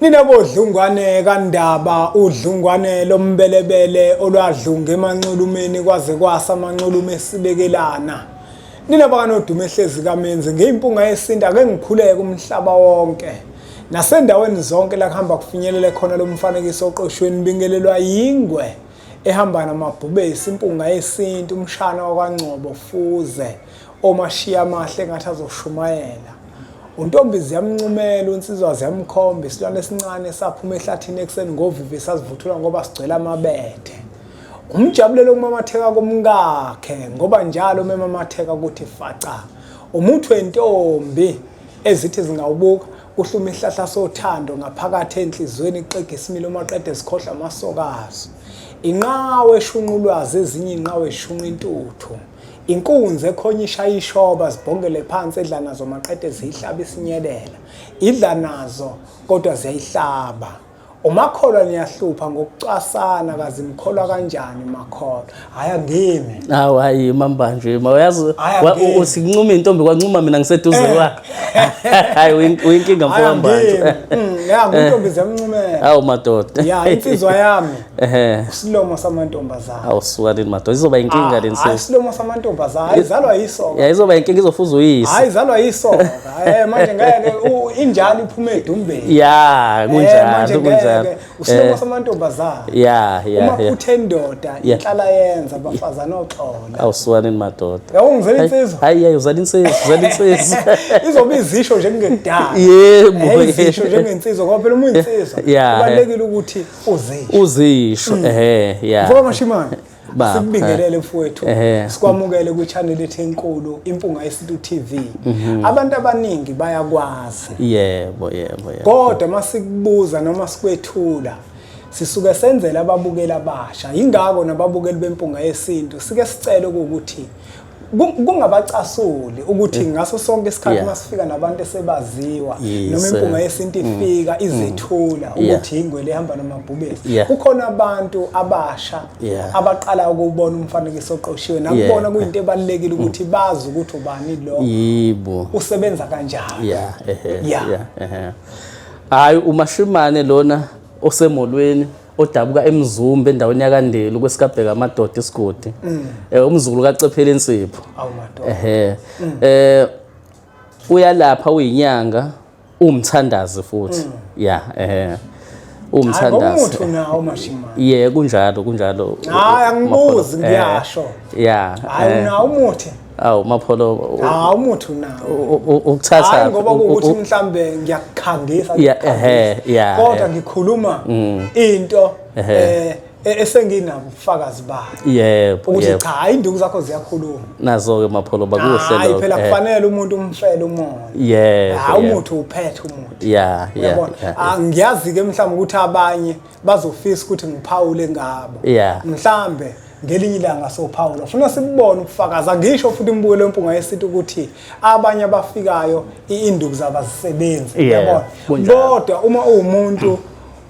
Nina bodlungwane kaNdaba, udlungwane lombelebele olwadlunga emanxulumeni kwaze kwasa amanxulume esibekelana. Nina bakanodumo ehlezi kamenzi ngeyimpunga yesintu ake ngikhuleke umhlaba wonke. Nasendaweni zonke la kuhamba kufinyelele khona lo mfanekiso oqoshwe nibingelelwa yingwe ehamba namabhubesi impunga yesintu umshana wakwaNgcobo Fuze omashiya amahle engathi azoshumayela. Untombi ziyamncumela, unsizwa ziyamkhomba, isilwane esincane saphuma ehlathini ekuseni ngovivi sazivuthula ngoba sigcwele amabethe. Umjabulelo ukumamatheka komkakhe ngoba njalo uma emamatheka kuthi faca. Umuthi wentombi ezithi zingawubuka kuhluma isihlahla sothando ngaphakathi enhliziyweni kuxega isimilo maqede sikhohlwa amasokazo. Inqawe eshunqa ulwazi ezinye inqawe eshunqa intuthu. Inkunzi ekhonya ishaya ishoba zibhongele phansi edla nazo maqede ziyihlaba isinyelela. Idla nazo kodwa ziyayihlaba. Umakholwa niyahlupha ngokucwasana kazi mkholwa kanjani makholwa. Hayi angimi. Hawu hayi mambanjwe ma uyazi Hayi, angimi. uthi kuncuma intombi kwancuma mina ngiseduze kwakhe. Hayi uyinkinga Hayi mfowambanjwe. angimi. Ya ngintombi ziyamncumela. Hawu madoda. Ya insizwa yami. Ehhe. Isilomo samantombazana. Hawu suka leni madoda izoba inkinga leni Hayi sis. isilomo samantombazana. Hayi izalwa yisoka. Ya izoba inkinga izofuza uyise. Hayi izalwa yisoka. Eh manje ngeke injalo iphume edumbeni. Ya Eh, kunjalo manje kunjalo. ngeke usilomo Eh, samantombazana. Ya ya Uma ya. phuthe indoda inhlala yenza abafazana oxola. Hawu suka leni madoda. Yabo ngizela insizwa. Hayi hayi uzala insizwa uzala insizwa. Izobe izisho nje kungekudala. Yebo. Eh, izisho njengensizwa ngoba phela uma uyinsizwa Yeah, kubalulekile ukuthi uzisho. Uzisho ehe ya. Mfoka Mashimane. Baba, Sikubingelele mfowethu. Sikwamukele kwi-channel ethu enkulu Impunga Yesintu TV. Abantu abaningi bayakwazi. Yebo yebo yebo. Kodwa masikubuza noma sikwethula sisuke senzela ababukeli abasha. Yingakho nababukeli beMpunga Yesintu sike sicele ukuthi kungabacasuli ukuthi ngaso sonke isikhathi masifika nabantu esebaziwa noma impunga yesintu ifika izethula ukuthi ingwe lehamba namabhubesi. Kukhona abantu abasha abaqala ukubona umfanekiso oqoshiwe nakubona kuyinto ebalulekile ukuthi bazi ukuthi ubani lo. Yebo. Usebenza kanjani. Yeah, ehe. Yeah. Ehe. Hayi umashimane lona osemolweni odabuka eMzumbe endaweni yaKandelu kwesikabheka amadoda isigodi. Umzukulu kaCephela insipho. Awu madoda. Ehe. Uyalapha uyinyanga umthandazi futhi. Yeah, ehe. Umthandazi. Umuthi unawo Mashimane. Yeah, kunjalo kunjalo. Hayi angibuzi ngiyasho. Yeah. Hayi unawo umuthi. Awu Mapholo. Hayi umuthi unawo. Ukuthatha. Hayi ngoba kuwukuthi mhlambe ngiyakukhangisa. Yeah, ehe, yeah. Kodwa ngikhuluma into esenginabo ubufakazi bayo. Yebo. Ukuthi cha induku zakho ziyakhuluma. Nazo ke Mapholo bakuhle lokho. Hayi phela kufanele umuntu umfele umona. Yebo. Hayi umuthi uphethe umuthi. Yeah, yeah. Angiyazi ke mhlawumbe ukuthi abanye bazofisa ukuthi ngiphawule ngabo. Mhlambe ngelinye ilanga sophawula funa sibone ubufakazi. Angisho futhi imbukelo wempunga yesintu ukuthi abanye abafikayo induku zabo azisebenzi, uyabona. Kodwa uma uwumuntu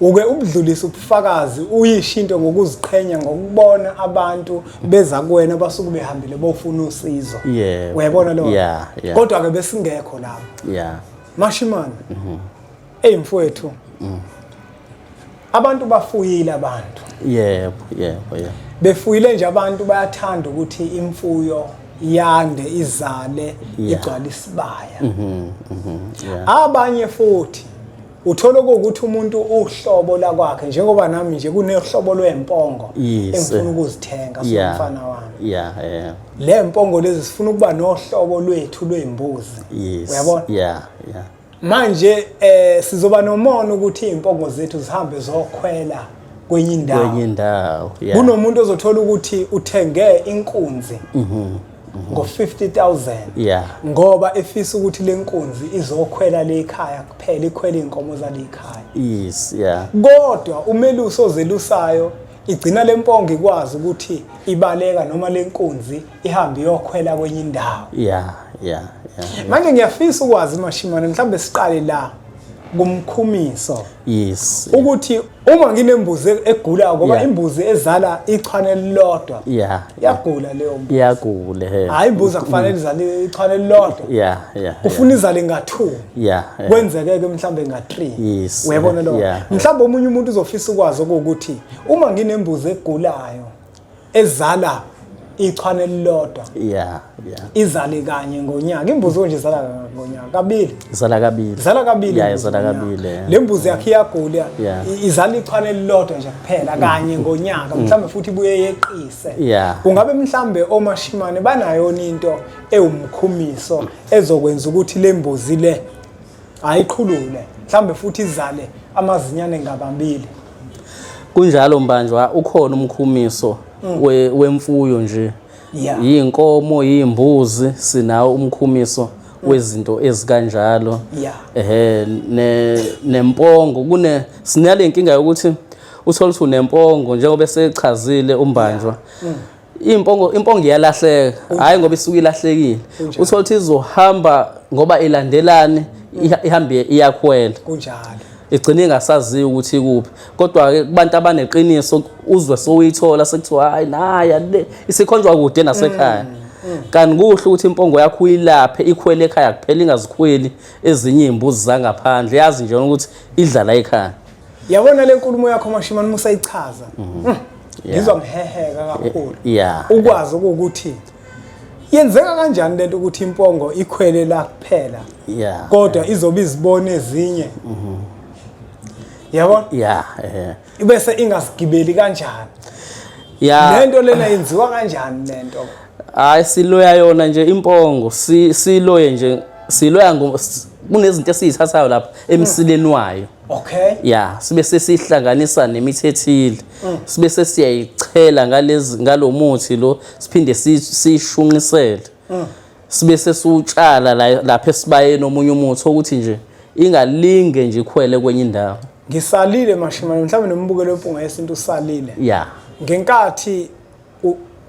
uke ubudlulise ubufakazi uyisho into ngokuziqhenya ngokubona abantu beza kuwena basuke behambile bofuna usizo. Uyabona lo. Kodwa ke besingekho lapho. Mashimane. Ey mfowethu. Abantu bafuyile abantu. Yebo, yebo, yebo. Befuyile nje abantu bayathanda ukuthi imfuyo yande izale igcwale isibaya. Abanye futhi uthola ukuthi umuntu uhlobo lakwakhe njengoba nami nje kunehlobo lwempongo engifuna ukuzithenga somfana wami. Yeah, yeah. Le mpongo lezi sifuna ukuba nohlobo lwethu lwembuzi. Uyabona? Yeah, yeah. Manje sizoba nomona ukuthi impongo zethu zihambe zokhwela kwenye indawo. Kwenye indawo. Yeah. Kunomuntu ozothola ukuthi uthenge inkunzi. Ngo 50,000. Yeah. Ngoba efisa ukuthi lenkunzi izokhwela lekhaya kuphela ikhwele inkomo zalekhaya. Yes, yeah. Kodwa umelusi ozelusayo igcina lempongo ikwazi ukuthi ibaleka noma lenkunzi ihambe iyokhwela kwenye indawo. Yeah, yeah, yeah. Manje ngiyafisa ukwazi Mashimane mhlambe siqale la kumkhumiso. Yes. Ukuthi uma nginembuzi egulayo ngoba imbuzi ezala ichwane elilodwa iyagula leyo mbuzi. Iyagula he. Hayi, imbuzi akufanele izale ichwane elilodwa. Ufuna izale nga-2. Kwenzeke ke mhlambe nga-3. Uyabona lo? Mhlambe omunye umuntu uzofisa ukwazi ukuthi uma nginembuzi egulayo ezala ichwane elilodwa izale kanye ngonyaka, imbuzi nje izala ngonyaka kabili, izala kabili, izala kabili, yeah, izala kabili. Le mbuzi yakhe iyagula, izala ichwane elilodwa nje kuphela kanye ngonyaka, mhlambe futhi ibuye yeqise. Kungabe mhlambe omashimane banayo into ewumkhumiso ezokwenza ukuthi le mbuzi le ayiqhulule mhlambe futhi izale amazinyane ngababili? Kunjalo Mbanjwa, ukhona umkhumiso wemfuyo nje. Yinkomo, yimbuzi, sinawo umkhumiso wezinto ezikanjalo. Ehe, nempongo kune sinale nkinga yokuthi uthola ukuthi unempongo njengoba esechazile uMbanjwa. Impongo iyalahleka, hayi ngoba isuke ilahlekile. Uthola ukuthi izohamba ngoba ilandelani, ihambe iyakhwela. Kunjalo. Igcine ingasaziwa ukuthi ikuphi. Kodwa-ke kubantu abaneqiniso uzwe sowuyithola sekuthiwa hayi naya le isikhonjwa kude nasekhaya. Kanti kuhle ukuthi impongo yakho uyilaphe ikhwele ekhaya kuphela, ingazikhweli ezinye iy'mbuzi zangaphandle, yazi nje ukuthi idlala ekhaya. Yabona le nkulumo yakho Mashimane musa ichaza. Ngizwa ngiheheka kakhulu. Ukwazi ukuthi yenzeka kanjani lento ukuthi impongo ikhwele la kuphela. Kodwa izobe izibone ezinye. Yabona? Bese ingasigibeli kanjani? Lento lena yenziwa kanjani lento? Hayi, siloya yona nje impongo, siloye nje, siloya kunezinto esizithathayo lapha emsileni wayo. Okay. Sibe sesihlanganisa nemithi ethile. Sibe sesiyayichela ngalezi ngalomuthi lo, siphinde sishunqisele. Sibe sesiwutshala lapha esibayeni omunye umuthi ukuthi nje ingalinge nje ikhwele kwenye indawo. Ngisalile Mashimane, mhlawumbe nombukelo weMpunga Yesintu usalile. Ngenkathi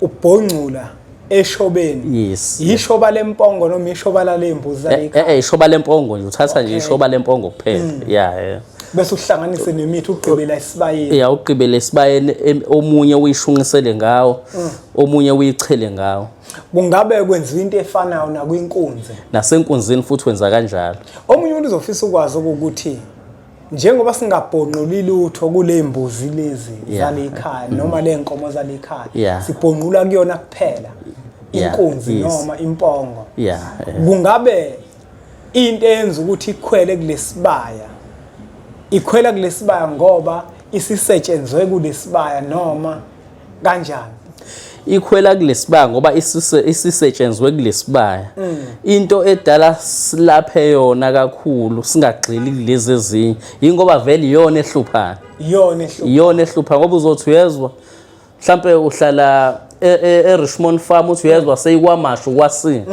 ubhongcula eshobeni. Yishoba lempongo noma ishoba lalembuzi zalekhaya? Ishoba lempongo nje, uthatha nje ishoba lempongo kuphela. Bese uhlanganise nemithi ugqibela esibayeni. Yeah, ugqibela esibayeni, omunye uyishunqisele ngawo, omunye uyichele ngawo. Kungabe kwenziwa into efanayo nakwinkunzi? Nasenkunzini futhi wenza kanjalo. Omunye umuntu uzofisa ukwazi ukuthi njengoba singabhonquli lutho kule mbuzi lezi zalekhaya noma le nkomo zalekhaya, sibhonqula kuyona kuphela inkunzi noma impongo. Kungabe into eyenza ukuthi ikhwele kulesibaya, ikhwela kulesibaya ngoba isisetshenzwe kulesibaya noma kanjani? Ikhwela kulesibaya ngoba isisetshenzwe kulesibaya. Into edala silaphe yona kakhulu singagxili kulezi ezinye yingoba vele iyona ehluphayo. Iyona ehluphayo. Iyona ehluphayo ngoba uzothi uyezwa mhlambe uhlala eRichmond Farm, uthi uyezwa seyikwamashu kwasini.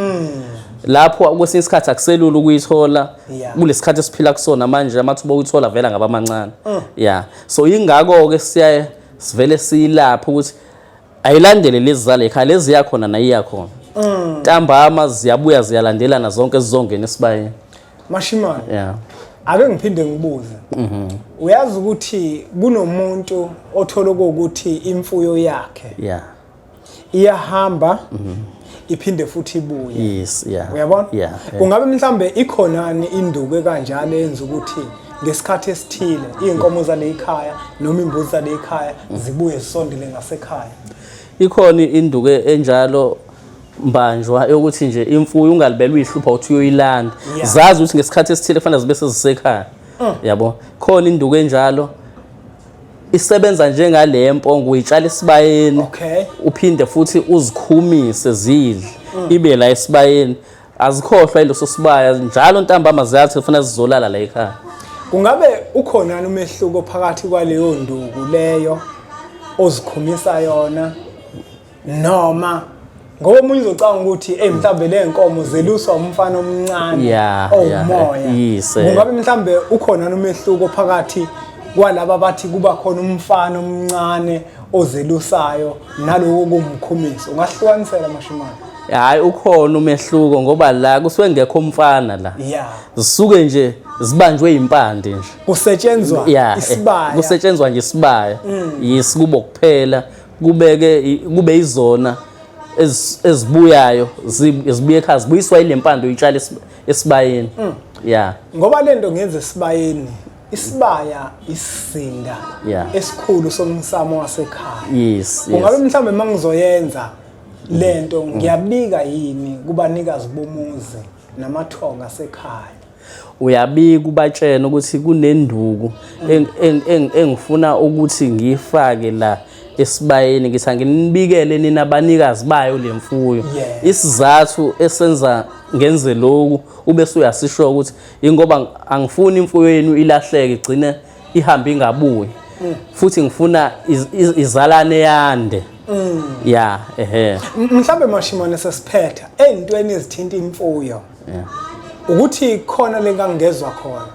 Lapho kwesinye isikhathi akuselula ukuyithola kulesikhathi esiphila kusona manje, amathuba okuyithola vele ngaba mancane. So ingakho ke siyaye sivele siyilaphe ukuthi ayilandele lezi zale ekhaya, lezi yakhona nayo iyakhona. Ntambama ziyabuya ziyalandelana zonke zizongena esibayeni. Mashimane. Ake ngiphinde ngibuze. Uyazi ukuthi kunomuntu othola ukuthi imfuyo yakhe iyahamba iphinde futhi ibuye. Uyabona? Kungabe mhlambe ikhonani induku kanjalo yenza ukuthi ngesikhathi esithile izinkomo zale ekhaya noma imbuzi zale ekhaya zibuye zisondele ngasekhaya? Ikhona induku enjalo Mbanjwa yokuthi nje imfuyo ungalibela uyihlupha uthi uyoyilanda. Zazi ukuthi ngesikhathi esithile kufanele zibe sezisekhaya. Yabo. Khona induku enjalo isebenza njengale mpongo, uyitshala esibayeni. Uphinde futhi uzikhumise zidle. Ibe la esibayeni. Azikhohlwa ileso sibaya njalo ntambama ziyathi kufanele zizolala la ekhaya. Kungabe ukhona umehluko phakathi kwaleyo nduku leyo ozikhumisa yona noma ngoba omunye uzocabanga ukuthi hey mhlambe le nkomo zeluswa umfana omncane owumoya. Kungabe mhlambe ukhona umehluko phakathi kwalaba bathi kuba khona umfana omncane ozelusayo naloko kumkhumiso? Ungahlukanisela Mashimane? Hayi, ukhona umehluko ngoba la kusuke ngekho umfana la. Zisuke nje zibanjwe impande nje. Kusetshenzwa isibaya. Kusetshenzwa nje isibaya. Yisikubo kuphela kubeke kube izona ezibuyayo zibuye ekhaya zibuyiswa ile mpande uyitshala esibayeni. Yeah. Ngoba lento ngenza esibayeni, isibaya isizinda esikhulu somsamo wasekhaya. Yes. Kungabe mhlawumbe mangizoyenza lento ngiyabika yini kubanikazi bomuzi namathonga asekhaya? Uyabika ubatshena ukuthi kunenduku engifuna ukuthi ngiyifake la esibayeni, ngithi anginibikele nina abanikazi bayo le mfuyo. Isizathu esenza ngenze lokhu ube usuyasisho ukuthi ingoba angifuni imfuyo yenu ilahleke igcine ihambe ingabuyi. Futhi ngifuna izalane yande. Yeah, ehe. Mhlambe Mashimane sesiphetha ey'ntweni ezithinta imfuyo. Ukuthi khona le ngangezwa khona.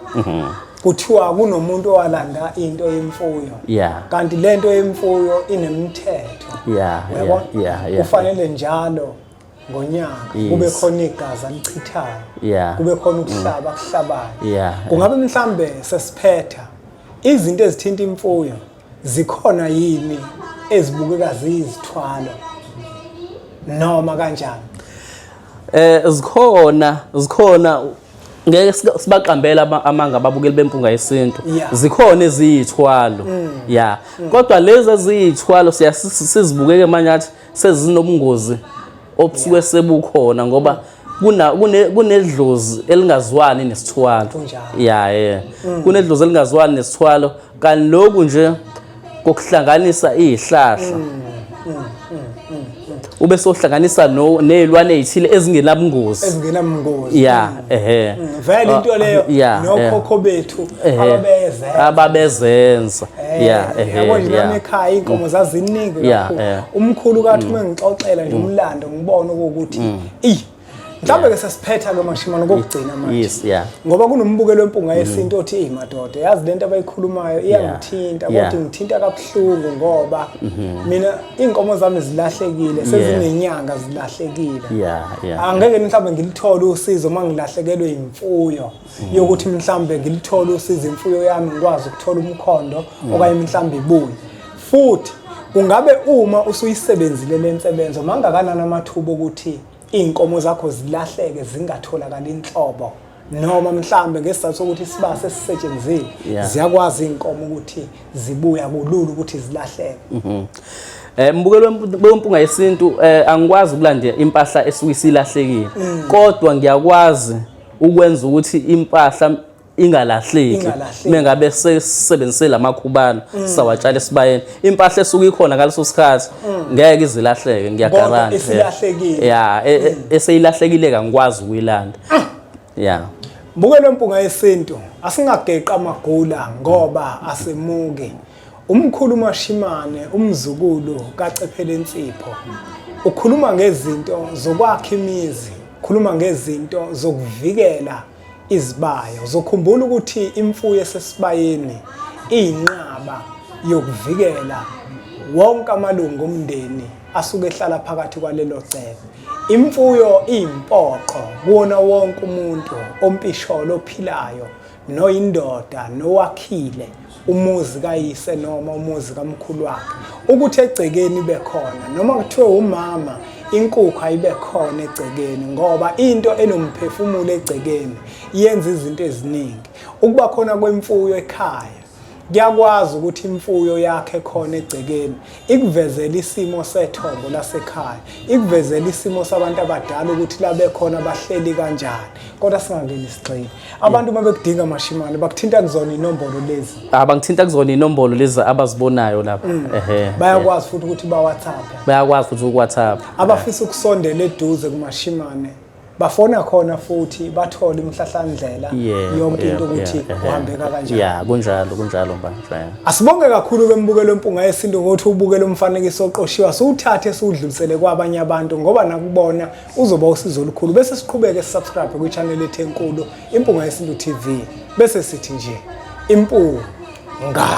Kuthiwa kunomuntu owalanda into yemfuyo. Kanti lento yemfuyo inemithetho. Uyabona? Kufanele njalo ngonyaka kube khona igazi alichithayo. Kube khona ukuhlaba akuhlabayo. Kungabe mhlambe sesiphetha izinto ezithinta imfuyo zikhona yini ezibukeka ziyizithwalo noma kanjani? Zikhona ngeke sibaqambela amanga ababukeli bempunga yesintu. Zikhona eziyithwalo. Kodwa lezi eziyithwalo siyasizibukeke manje athi sezinobungozi obusuke sebukhona ngoba kunedlozi elingazwani nesithwalo. Kunedlozi elingazwani nesithwalo kanti lokhu nje kokuhlanganisa izihlahla ube sohlanganisa nezilwane ezithile ezingenabungozi. Ezingenabungozi. Vele into leyo nokhokho bethu ababezenza. Yabo nje nami ekhaya inkomo zaziningi kakhulu. Umkhulu kathi uma ngixoxela nje umlando ngibona ukuthi mhlawumbe ke sesiphetha ke Mashimane kokugcina manje. Yes, yeah. Ngoba kunombukelo wempunga yesintu othi ey madoda yazi lento abayikhulumayo iyangithinta kodwa ngithinta kabuhlungu ngoba mina inkomo zami zilahlekile sezinenyanga zilahlekile. Angeke mhlawumbe ngilithole usizo uma ngilahlekelwe imfuyo yokuthi mhlawumbe ngilithole usizo imfuyo yami ngikwazi ukuthola umkhondo okanye mhlawumbe ibuye. Futhi kungabe uma usuyisebenzile lensebenzo mangakanani amathuba ukuthi iy'nkomo zakho zilahleke zingatholakali inhlobo noma mhlambe ngesizathu sokuthi isibaya sesisetshenzile ziyakwazi iy'nkomo ukuthi zibuya kulula ukuthi zilahleke? Mbukelo wempunga yesintu, angikwazi ukulandela impahla esuke isilahlekile, kodwa ngiyakwazi ukwenza ukuthi impahla ingalahleki mengabe sesebenzise lamakhubana sawatshala esibayeni. Impahla esuke ikhona ngaleso sikhathi ngeke izilahleke, ngiyagaranti. Isilahlekile. Eseyilahlekile angikwazi ukuyilanda. Mbukelo wempunga yesintu, asingageqa amagula ngoba asemuke. Umkhulu Mashimane umzukulu kaCephele Nsipho ukhuluma ngezinto zokwakha imizi, ukhuluma ngezinto zokuvikela izibayo. Uzokhumbula ukuthi imfuyo esesibayeni iyinqaba yokuvikela wonke amalungu omndeni asuke ehlala phakathi kwalelo cebe. Imfuyo iyimpoqo kuwona wonke umuntu ompisholo ophilayo noyindoda nowakhile umuzi kayise noma umuzi kamkhulu wakhe ukuthi egcekeni bekhona, noma kuthiwe umama inkukhu ayibe khona egcekeni, ngoba into enomphefumulo egcekeni yenza izinto eziningi. Ukuba khona kwemfuyo ekhaya kuyakwazi ukuthi imfuyo yakhe khona egcekeni ikuvezele isimo sethongo lasekhaya, ikuvezele isimo sabantu abadala ukuthi labe khona bahleli kanjani. Kodwa singangeni sigxile. Abantu uma bekudinga Mashimane bakuthinta kuzona inombolo lezi? Abangithinta kuzona inombolo lezi abazibonayo lapha. Bayakwazi futhi ukuthi ba WhatsApp? Bayakwazi futhi uku WhatsApp. Abafisa ukusondela eduze kuMashimane bafona khona futhi bathole imhlahlandlela yonke into ukuthi kuhambeka kanjani. Yeah, kunjalo, kunjalo manje. Asibonge kakhulu ke mbukelo wempunga yesintu ngokuthi ubukele umfanekiso oqoshiwe, asiwuthathe siwudlulisele kwabanye abantu ngoba nakubona uzoba usizo olukhulu. Bese siqhubeke sisubscribe kwi-channel ethu enkulu Impunga Yesintu TV, bese sithi nje impunga.